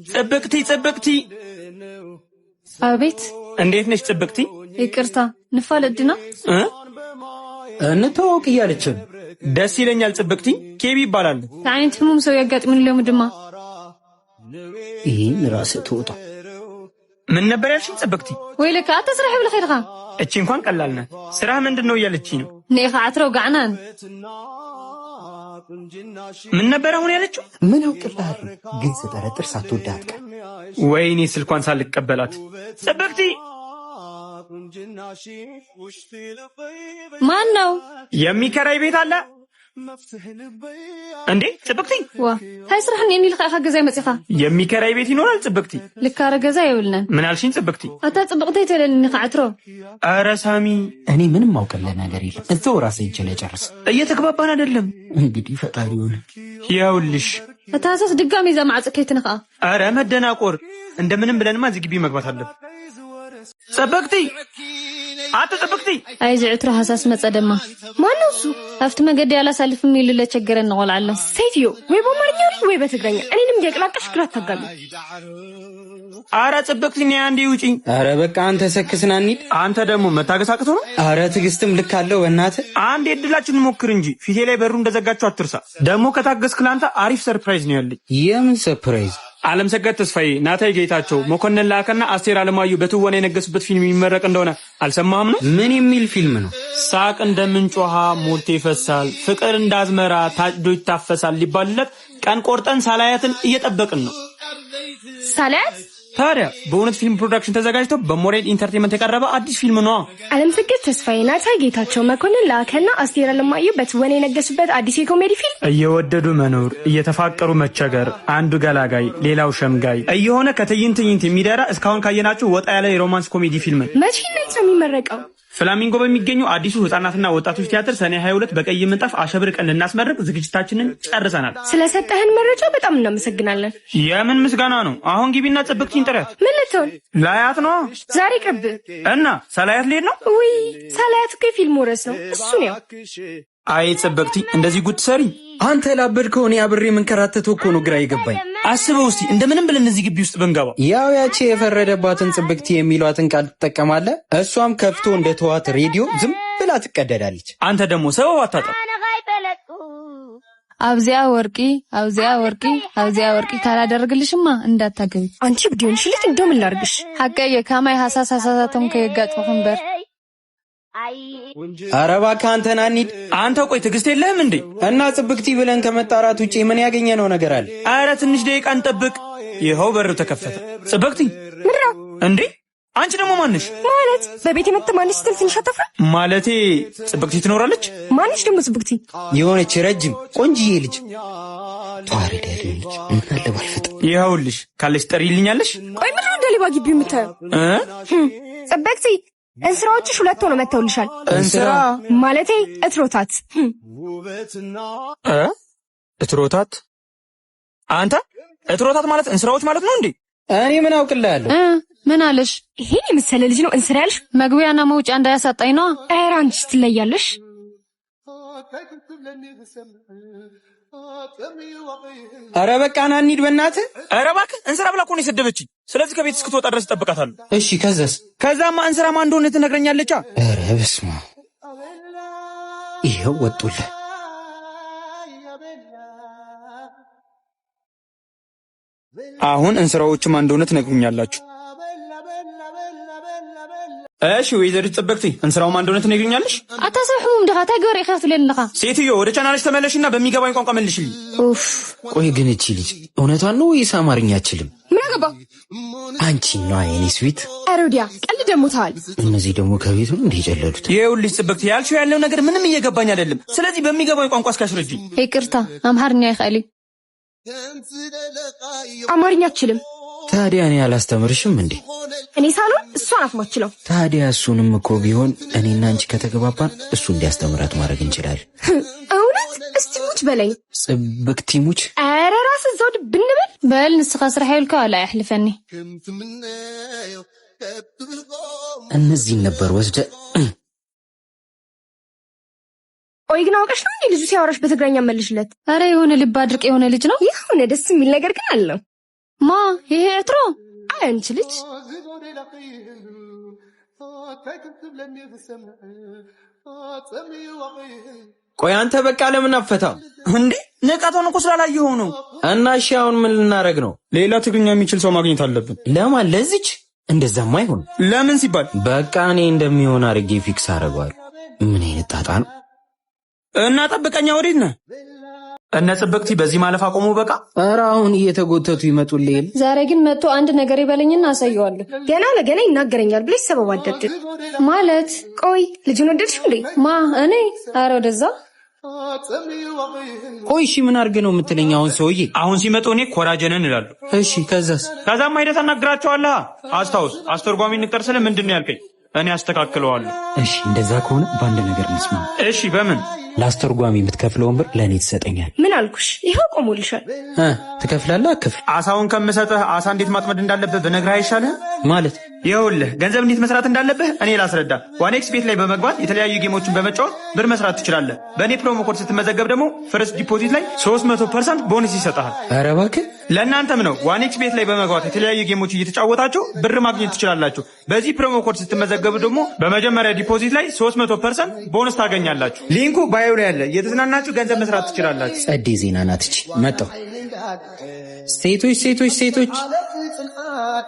ጽብቅቲ ጽብቅቲ። አቤት። እንዴት ነሽ ጽብቅቲ? ይቅርታ፣ ንፋለጥ ድና? እ እንተዋወቅ እያለችን። ደስ ይለኛል ጽብቅቲ። ኬቢ ይባላል። ዓይነት ሕሙም ሰው ያጋጥሙኒ ሎሚ ድማ። ይህን ራስህ ትወጣ። ምን ነበር ያልሽኝ ጽብቅቲ? ወይ ለካ ኣታ ስራሕ ይብለ ኸይድኻ። እቺ እንኳን ቀላል ናት። ስራህ ምንድን ነው እያለችኝ ነው። ንኢኻ ዓትሮ ጋዕናን። ምን ነበር አሁን ያለችው? ምን አውቅልሃለሁ፣ ግን ስጠረጥር ሳትወድ አትቀር። ወይኔ ስልኳን ሳልቀበላት። ጽብቅቲ። ማን ነው? የሚከራይ ቤት አለ እንዴ ጽብቅቲ? ዋ እንታይ ስራሕ እኒአኒ ኢልካ ኢኻ ገዛይ መፂኻ? የሚከራይ ቤት ይኖራል ጽብቅቲ? ልካረ ገዛ የብልናን። ምን አልሽኝ ጽብቅቲ? ኣታ ጽብቕተይ ተለኒ ኢኻ ዓትሮ። ኧረ ሳሚ፣ እኔ ምንም አውቅልህ ነገር የለም። እዛው ራስህን ችለህ ጨርስ። እየተግባባን አይደለም። እንግዲህ ፈጣሪ ሆነ። ይኸውልሽ። እታ ሃሳስ ድጋሚ እዛ ማዕፆ ከይትንኸኣ። ኧረ መደናቆር፣ እንደምንም ብለንማ እዚህ ግቢ መግባት አለብን። ጽብቅቲ፣ አት ጽብቅቲ። ኣይ ዝዕትሮ ሃሳስ መፀ ድማ። ማነው እሱ? ኣብቲ መገዲ ኣላሳልፍም ኢሉ ለቸገረኒ ቆልዓ ኣሎ። ሴትዮ፣ ወይ በአማርኛ አውሪ ወይ በትግረኛ። እኔንም እያቀላቀልሽ ግራ አታጋቢ። ኧረ ጽብቅቲ ነይ አንዴ ውጪ። አረ በቃ አንተ ሰክስና እንሂድ። አንተ ደግሞ መታገስ አቅቶ ነው? አረ ትዕግስትም ልክ አለው በእናትህ። አንድ የእድላችን ሞክር እንጂ ፊቴ ላይ በሩ እንደዘጋችሁ አትርሳ። ደግሞ ከታገስክ ለአንተ አሪፍ surprise ነው ያለኝ። የምን surprise? ዓለም ሰገድ ተስፋዬ፣ ናታይ ጌታቸው፣ መኮንን ላከና አስቴር አለማየሁ በትወና የነገሱበት ፊልም የሚመረቅ እንደሆነ አልሰማህም ነው? ምን የሚል ፊልም ነው? ሳቅ እንደ ምንጭ ውሃ ሞልቶ ይፈሳል፣ ፍቅር እንደ አዝመራ ታጭዶ ይታፈሳል ሊባልለት ቀን ቆርጠን ሳላያትን እየጠበቅን ነው። ሳላያት? ታዲያ በእውነት ፊልም ፕሮዳክሽን ተዘጋጅቶ በሞሬል ኢንተርቴንመንት የቀረበ አዲስ ፊልም ነዋ። ዓለም ሰገድ ተስፋዬ፣ ናታይ ጌታቸው፣ መኮንን ላከና አስቴር አለማየሁ በትወና የነገሱበት አዲስ የኮሜዲ ፊልም። እየወደዱ መኖር፣ እየተፋቀሩ መቸገር፣ አንዱ ገላጋይ ሌላው ሸምጋይ እየሆነ ከትዕይንት ትዕይንት የሚደራ እስካሁን ካየናችሁ ወጣ ያለ የ romance ኮሜዲ ፊልም ነው። መቼ እና የት ነው የሚመረቀው? ፍላሚንጎ በሚገኘው አዲሱ ህጻናትና ወጣቶች ቲያትር ሰኔ 22 በቀይ ምንጣፍ አሸብርቀን ልናስመርቅ ዝግጅታችንን ጨርሰናል። ስለሰጠህን መረጃ በጣም እናመሰግናለን። የምን ምስጋና ነው? አሁን ግቢና ጽብቅቲን ጥሪያት። ምን ልትሆን? ላያት ነው። ዛሬ ቅርብ። እና ሳላያት ልሄድ ነው። ውይ ሳላያት እኮ የፊልሙ ርዕስ ነው። እሱን ያው። አይ ጽብቅቲ፣ እንደዚህ ጉድ ሰሪ። አንተ ላበድከው እኔ አብሬ የምንከራተተው እኮ ነው ግራ የገባኝ። አስበው እስቲ እንደምንም ብለን እዚህ ግቢ ውስጥ ብንገባ። ያው ያቺ የፈረደባትን ጽብቅቲ የሚሏትን ቃል ትጠቀማለህ። እሷም ከፍቶ እንደ ተዋት ሬዲዮ ዝም ብላ ትቀደዳለች። አንተ ደግሞ ሰበብ አታጣም። ኣብዚኣ ወርቂ፣ ኣብዚኣ ወርቂ፣ ኣብዚኣ ወርቂ ካላደርግልሽማ እንዳታገቢ። አንቺ እብድ የሆንሽ ልጅ እንደው ምን ላድርግሽ? ሓቀየ ካማይ ሃሳስ ሃሳሳቶም ከየጋጥሙኹም እምበር። አረ እባክህ አንተ ና እንሂድ። አንተ ቆይ ትዕግስት የለህም እንዴ? እና ጽብቅቲ ብለን ከመጣራት ውጪ ምን ያገኘነው ነገር አለ? አረ ትንሽ ደቂቃ እንጠብቅ። ይኸው በሩ ተከፈተ። ጽብቅቲ። ምንድነው? እንዴ አንቺ ደግሞ ማንሽ? ማለት በቤት የመጣ ማንሽ ስትል ትንሽ አታፍርም? ማለቴ ጽብቅቲ ትኖራለች? ማንሽ ደግሞ ጽብቅቲ? የሆነች ረጅም ቆንጅዬ ልጅ ተዋረድ ያለች ምን አለ ባልፈጥ። ይኸውልሽ ካለች ጠሪልኛለሽ። ቆይ ምንድነው እንደ ሌባ ግቢ የምታየው? እ? ጽብቅቲ፣ እንስራዎችሽ ሁለት ሆነው መጥተውልሻል። እንስራ? ማለቴ እትሮታት። እ እትሮታት? አንተ እትሮታት ማለት እንስራዎች ማለት ነው እንዴ? እኔ ምን አውቅልሃለሁ? እ ምን አለሽ? ይሄን የመሰለ ልጅ ነው እንስራ ያልሽ? መግቢያና መውጫ እንዳያሳጣኝ ነዋ። ኧረ አንቺ ትለያለሽ። አረ በቃ ና እንሂድ በእናትህ። ኧረ እባክህ እንስራ ብላ እኮ ነው የሰደበችኝ። ስለዚህ ከቤት እስክትወጣ ድረስ እጠብቃታለሁ። እሺ ከዛስ? ከዛማ እንስራ ማን እንደሆነ ትነግረኛለች። ኧረ በስመ አብ፣ ይኸው ወጡልህ። አሁን እንስራዎች ማን እንደሆነ ትነግሩኛላችሁ። እሺ ወይዘሪት ጽብቅቲ፣ እንስራው ማን እንደሆነ ትነግሪኛለሽ? ኣታ ሰብ ሕሙም ድኻ እንታይ ገበረ ኢኻ ትብለኒ ኣለኻ? ሴትዮ ወደ ቻናልሽ ተመለሽና በሚገባኝ ቋንቋ መልሽልኝ። ኡፍ። ቆይ ግን እቺ ልጅ እውነቷን ነው ወይስ አማርኛ አችልም? ምን አገባ? አንቺ ነዋ የኔ sweet። ኧረ ወዲያ ቀልድ ደግሞ ተዋል። እነዚህ ደግሞ ከቤት ነው እንዴ የጨለሉት? ይኸውልሽ ጽብቅቲ፣ ያልሽው ያለው ነገር ምንም እየገባኝ አይደለም። ስለዚህ በሚገባኝ ቋንቋ እስኪያስረጅኝ። ይቅርታ፣ ኣምሓርኛ ይኽእል እዩ። አማርኛ አችልም። ታዲያ እኔ አላስተምርሽም እንዴ? እኔ ሳልሆን እሷ ናት ማችለው። ታዲያ እሱንም እኮ ቢሆን እኔና አንቺ ከተገባባን እሱ እንዲያስተምራት ማድረግ እንችላለን። እውነት? እስቲ ሙች በለኝ። ጽብቅቲ ሙች። ኧረ ራስ እዛው ድብን በል። በል ንስኻ ስራሕ ይብልካ ዋላ ኣየሕልፈኒ። እነዚህን ነበር ወስደ። ቆይ ግን አውቀሽ ነው እንዴ ልጁ ሲያወራሽ በትግረኛ መልሽለት? አረ የሆነ ልብ አድርቅ የሆነ ልጅ ነው። የሆነ ደስ የሚል ነገር ግን አለው። ማ ይሄ ዕትሮ? አይ አንቺ ልጅ ቆይ አንተ በቃ ለምን አፈታም እንዴ? ንቀቷን እኮ ስላላየኸው ነው። እና እሺ አሁን ምን ልናደርግ ነው? ሌላ ትግርኛ የሚችል ሰው ማግኘት አለብን። ለማን? ለዚች? እንደዛማ አይሆን። ለምን ሲባል በቃ እኔ እንደሚሆን አድርጌ fix አደርገዋለሁ። ምን አይነት ጣጣ ነው? እና ጠብቀኛ፣ ወዴት ነህ? እነ ጽብቅቲ በዚህ ማለፍ አቆሙ። በቃ ኧረ አሁን እየተጎተቱ ይመጡልህ የለ። ዛሬ ግን መጥቶ አንድ ነገር ይበለኝና አሳየዋለሁ። ገና ለገና ይናገረኛል ብለሽ ሰበብ አትደርድሪ። ማለት ቆይ ልጁን ወደድሽው እንዴ? ማ እኔ? ኧረ ወደዛ። ቆይ እሺ ምን አድርገህ ነው የምትለኝ አሁን ሰውዬ? አሁን ሲመጡ እኔ ኮራጀነን እላለሁ። እሺ ከዛስ? ከዛም ሂደህ ታናግራቸዋለህ። አስታውስ፣ አስተርጓሚ እንቅጠር ስልህ ምንድን ነው ያልከኝ? እኔ አስተካክለዋለሁ። እሺ እንደዛ ከሆነ በአንድ ነገር እንስማማ። እሺ በምን? ለአስተርጓሚ የምትከፍለውን ብር ለእኔ ትሰጠኛል። ምን አልኩሽ? ይኸው ቆሞልሻል። ትከፍላለህ? አትከፍል አሳውን ከምሰጥህ አሳ እንዴት ማጥመድ እንዳለብህ ብነግርህ አይሻልህም? ማለት ይኸውልህ ገንዘብ እንዴት መስራት እንዳለብህ እኔ ላስረዳ። 1xBet ላይ በመግባት የተለያዩ game ኦችን በመጫወት ብር መስራት ትችላለህ። በእኔ promo code ስትመዘገብ ደግሞ first deposit ላይ 300% ቦነስ ይሰጥሃል። ኧረ እባክህ ለእናንተም ነው። 1xBet ላይ በመግባት የተለያዩ game ኦች እየተጫወታችሁ ብር ማግኘት ትችላላችሁ። በዚህ promo code ስትመዘገቡ ደግሞ በመጀመሪያ deposit ላይ 300% ቦነስ ታገኛላችሁ። link ኡ bio ላይ ያለ፣ እየተዝናናችሁ ገንዘብ መስራት ትችላላችሁ። ጸዴ ዜና ናት እቺ። መጣሁ። ሴቶች ሴቶች ሴቶች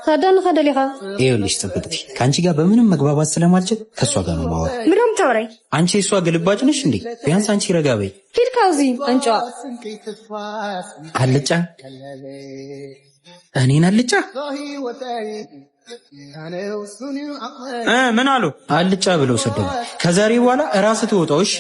ታዳን ከደሊኻ ይኸውልሽ ጽብቅቲ ከአንቺ ጋር በምንም መግባባት ስለማልችል ከእሷ ጋር ነው የማወራው። ምነው የምታወራኝ? አንቺ የእሷ ግልባጭ ነሽ እንዴ? ቢያንስ አንቺ ረጋ በይ። ሂድ ካብዚ አንጨዋ። አልጫ እኔን አልጫ ምን አሉ? አልጫ ብለው ሰደቡ። ከዛሬ በኋላ እራስህ ትወጣው። እሺ?